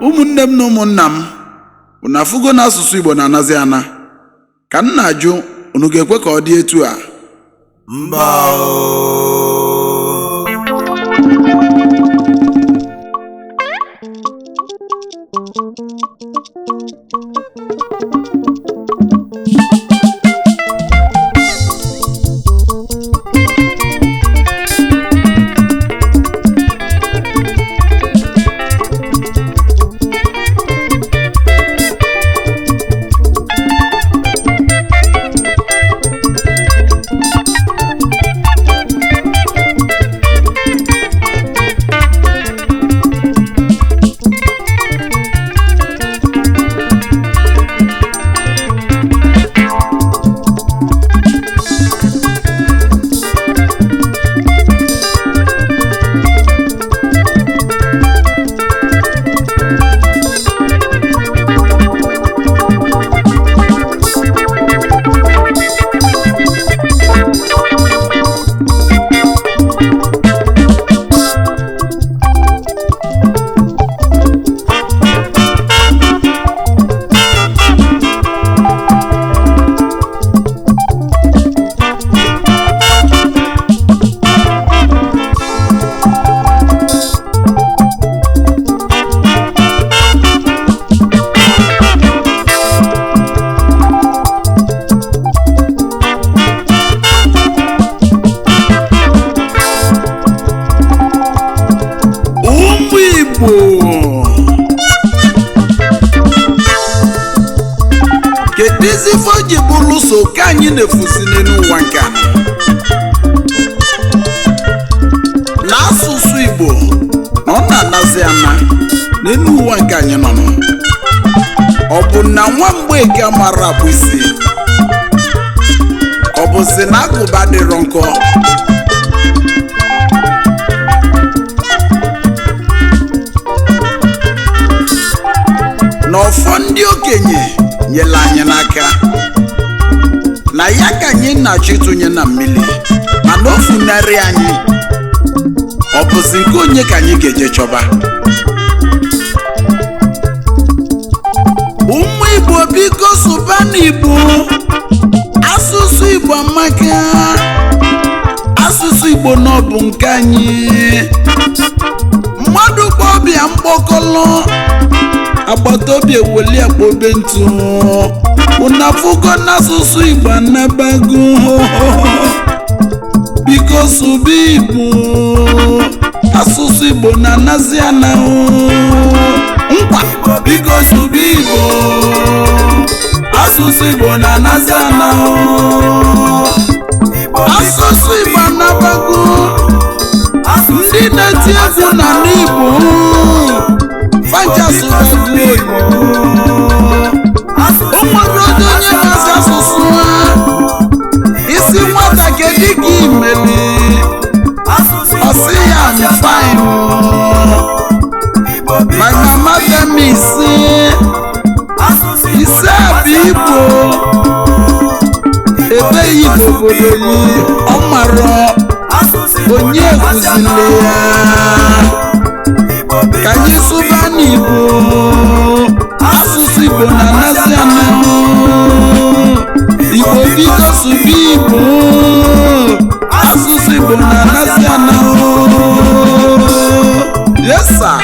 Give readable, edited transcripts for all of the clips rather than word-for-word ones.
Ụmụnne m na ụmụnna m, unu afụgo na asụsụ Igbo na-anazi ana? Ka m na-ajụ, unu ga-ekwe ka ọ dị etu a? Mba o. Ụmụ Igbo, kedụzi ife o ji bụrụ so ka anyị na-efuzi n'elu ụwa nke a? Na asụsụ Igbo na ọ na-anazi ana n'elu ụwa nke anyị nọ nọ. Ọ bụ na nwa Mgbeke mara abụ isi, ọ bụzi na agụba dịrọ nkọ? Na ọfọ ndị okenye nyere anyị n'aka na ya ka anyị na-achọ ịtụnye na mmiri, mana o funarị anyị. Ọ bụzi nke onye ka anyị ga-eje chọba? Ụmụ Igbo, biko sụba n'Igbo. Asụsụ Igbo amaka. Asụsụ Igbo na ọ bụ nke anyị. Mmadụ kpọbịa mkpọkọlọ, agbata obi eweli akpa obe ntụ. Unu afụgo n'asụsụ Igbo anabago. Biko sụba Igbo. Asụsụ Igbo na-anazi ana. Nkwa. Biko sụba Igbo. Asụsụ Igbo na-anazi ana. Asụsụ Igbo anabago. Ndị na-eti egwu na Igbo fancha sụbago Igbo. O nwere oge onye na-asụ asụsụ ha isi nwata, kedu ka imeli? Ọ sị ya, "I'm fine." My mama tell me say ise bụ Igbo, ebe Igbo obodo yi. Ọ mara onye kụziri ya ka anyị sụba n'Igbo. Asụsụ Igbo na-anasị ana. Igbo, biko sụba Igbo. Asụsụ Igbo na-anasị ana. Yes sir.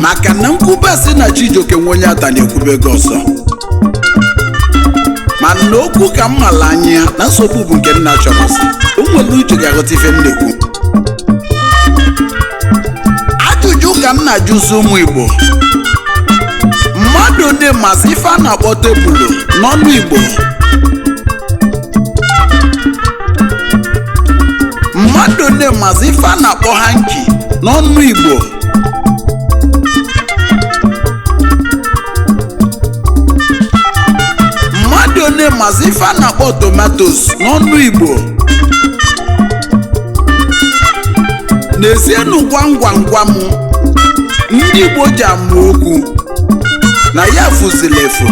Maka na nkwube si na Chijioke nwe onye ata na-ekwube gị ọzọ, mana Mana okwu ka m mala anya na nsogbu bụ nke nna chọrọzi. O nwere uche ga-aghọta ife m na-ekwu. Ajụjụ ka m na-ajụzi ụmụ Igbo, mmadụ dị masị ife a na-akpọ tebụlụ n'ọnụ Igbo, mmadụ dị masị ife a na-akpọ hanki n'ọnụ Igbo, mmadụ one mazi ife a na-akpọ tomatoes n'ọnụ Igbo. N'ezienụ gwam gwam gwam ndị Igbo ji amụ okwu na ya fuzili efu.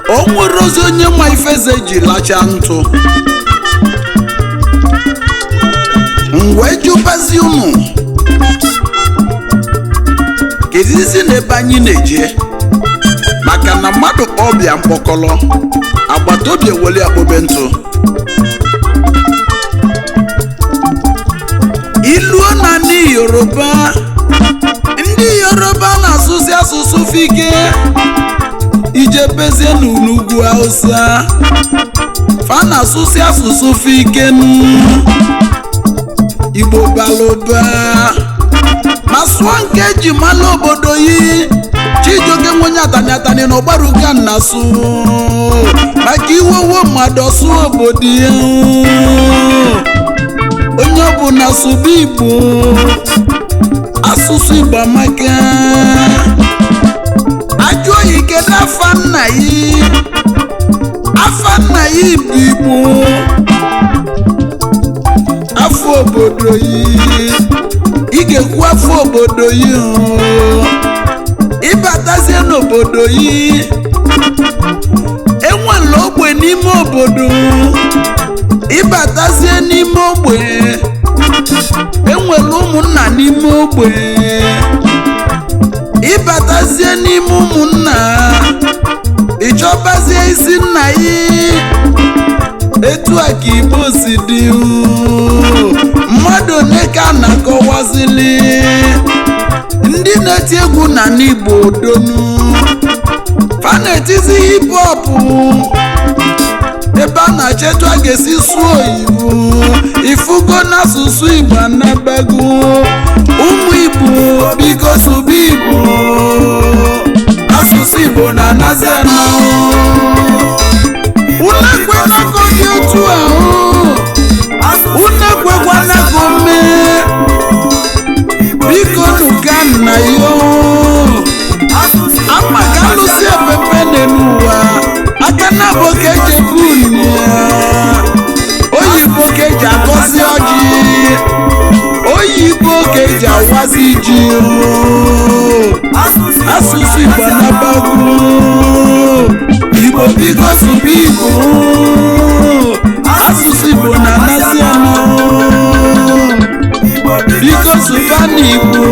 O nwere ozi onye ma ifeze ji lacha ntụ. Mgbe jụbazi unu, kedu na ebe anyị na-eje? Maka na mmadụ kpọbịa mkpọkọlọ, agbata obi eweli akpọbe ntụ. Iluo na ndị Yoruba, ndị Yoruba na-asụzi asụsụ fike. Ijebezie n'ugwu Hausa, fa na-asụzi asụsụ fike. Nu Igbo balụba ma sụọ nke eji malụ obodo yi. Chijioke nwenye atani atani na ọgbaruka na-asụ maka iwewo mmadụ ọsụ obodo ya. Onye ọbụla sụba Igbo, asụsụ Igbo amaka. Ajụ oyi, kedu afa nna yi? Afa nna yi bụ Igbo. Afọ obodo yi, ị ga-ekwu afọ obodo yi. Ịbatazie n'obodo yi, enwela ogbe n'ime obodo. Ịbatazie n'ime ogbe, enwere ụmụnna n'ime ogbe. Ịbatazie n'ime ụmụnna, ịchọbazie isi nna yi. Etu a ka Igbo si dị. Mmadụ one ka a na-akọwazili ndị na-eti egwu na n'Igbo donu fa na-etizi hip hop, ebe a na-achọ etu a ga-esi sụọ oyibo. Ifugo n'asụsụ Igbo anabago. Ụmụ Igbo, biko sụba Igbo, asụsụ Igbo na-anazi ana. Unu ekwela ka ọ dị otu ahụ, unu ekwekwana ka o mee. Biko nuka nna yo ama ka alụsị epepe n'elu ụwa aka na bụ ka eji ebu unu oyibo, ka eji agọzi ọjị oyibo, ka eji awazi ji. Asụsụ Igbo anabagwu. Igbo, biko sụba Igbo, asụsụ Igbo na-anasị anụ. Biko sụba n'Igbo,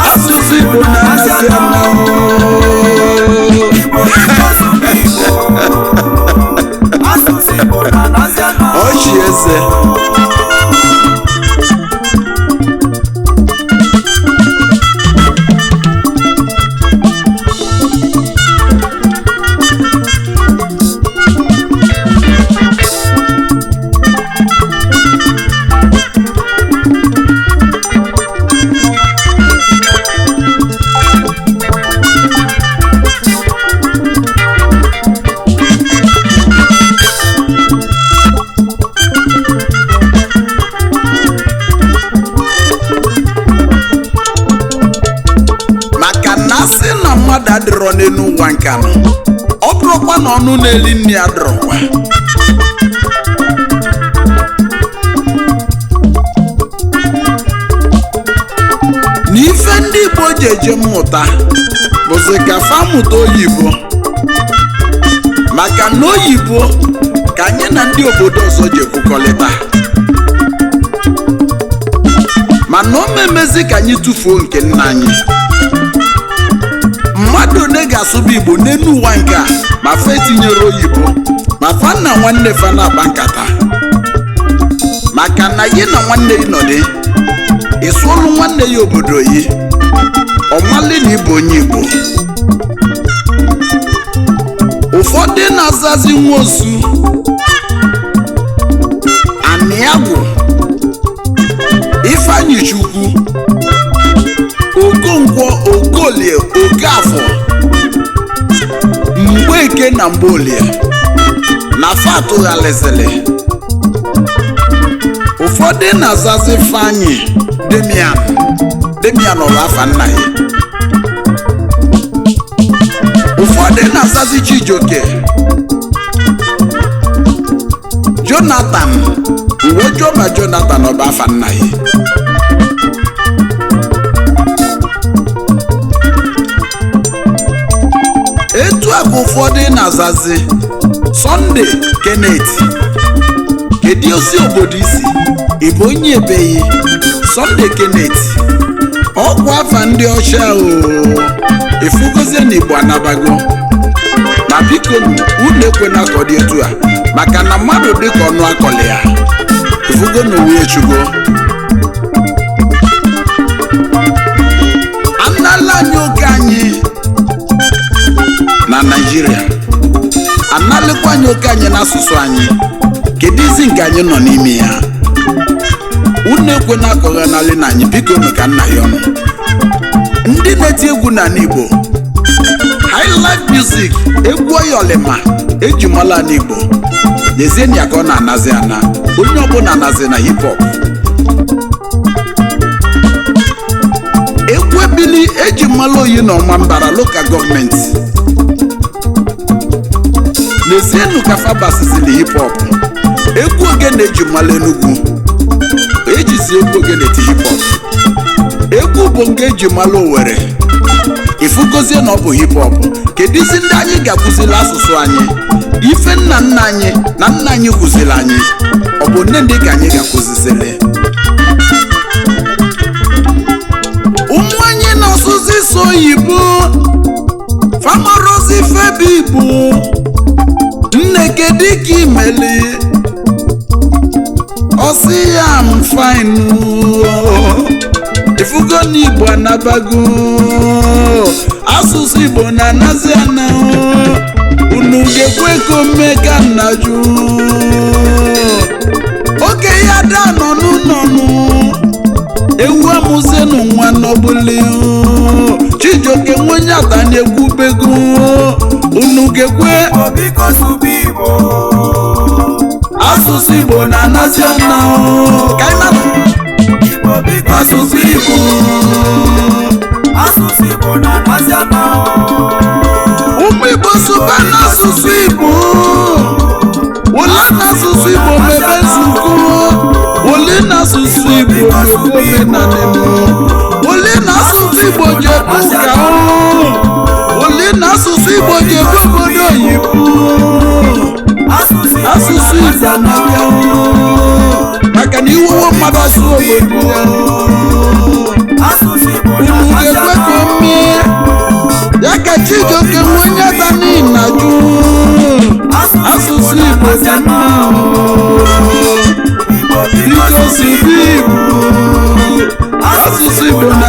asụsụ Igbo na-anasị anụ. Asụsụ Igbo na-anazi ana. Ọchị eze. Maka na asị na mmadụ adịrọ n'elu ụwa nke anọ, ọ bụrụkwa na ọnụ na-eli nri adịrọkwa. Na ife ndị Igbo ji eje mmụta bụzi ka fa mụta oyibo, maka na oyibo ka anyị na ndị obodo ọzọ ji ekwukọrịta. Mana o memezi ka anyị tụfuo nke nna anyị. Mmadụ one ga-asụba Igbo n'elu ụwa nke a ma fa etinyere oyibo, ma fa na nwanne fa na-akpa nkata? Maka na gị na nwanne gị nọdị, ị sụọlụ nwanne ya obodo yi, ọmali na ịbụ onye Igbo. Ụfọdụ Ụfọdụ na-azazi Nwosu, Aniagwu, Ifeanyi Chukwu, Okonkwo, Okolie, Okafọ, Mgbeke na Mgbolie na fatụghalizili. Ụfọdụ na-azazi Ifeanyi Demian. Demian ọrụ afa nna ya. Ụfọdụ na-azazi Chijioke, Jonathan. Uwe jụọ ma Jonathan ọ bụ afa nna ya. Etu a ka ụfọdụ na-azazi Sunday Kenneth. Kedu osi obodo isi? Ị bụ onye ebeghị? Sunday Kenneth, ọkwa afa ndị ọcha o. Efugozie na Igbo anabago. Ma biko, unu ekwena ka ọ dị etu a, maka na mmadụ dịka ọnụ akọli ya. Efugo na owu echugo anala anyị oge anyị na Naịjirịa, analịkwa anyị oke anyị n'asụsụ anyị. Kedu izi nke anyị nọ n'ime ya? Unu ekwena akọghanalị na anyị, biko nụ, ka nna ya ọnụ. Ndị na-eti egwu n'ala Igbo, highlife music, egwu oyolima eji mara ala Igbo, n'ezie ya ka ọ na-anazi ana. Onye ọbụla anazi na hip hop. Egwu ebili eji mara Oyi na Ọmambara Local Government, n'ezienụ ka fabasizili hip hop. Egwu ogene eji mara Enugu, ejizi egwu ogene eti hip hop. Egwu bongo eji mara Owere, ifugozie na ọ bụ hip hop. Kedụzi ndị anyị ga-akụzili asụsụ anyị? Ife nna nna anyị na nna anyị kụziri anyị, ọ bụ nne ndị ka anyị ga-akụzizili ụmụ anyị na-asụzi so oyibo famarozi febi Igbo? Nne, kedu ka imeli? Ọsị ya, "M fine." Ifugo na Igbo anabago, asụsụ Igbo na-anazi ana. Unu ga-ekwe ka ome ka nna jụ oke ya da nọ n'ụlọnụ ewu amụzienụ nwa n'ọbụli. Chijioke nwenye ata na-ekwubego, unu ga-ekwe? Biko sụba Igbo. Asụsụ Igbo na-anazi ana ka anyị na Igbo, biko asụsụ sụba Igbo. Asụsụ Igbo na-anazi ana. Ụmụ Igbo, sụba n'asụsụ Igbo. Ole n'asụsụ Igbo mebe nzukọ, ole n'asụsụ Igbo mebe omenala, ole n'asụsụ Igbo jebe ụka, ole n'asụsụ Igbo jebe obodo oyibo. Asụsụ Igbo Asụsụ na-anazi Igbo ana. na-abịa, maka na iwewo mmadụ asụ obodo ya. Asụsụ Igbo Unu na-anazi ga-ekwe ana. ka o mee ya ka Chijioke nwe onye adani na jụ? Asụsụ Igbo dị mma. Igbo, biko Biko sụba sụba Igbo. Asụsụ Igbo na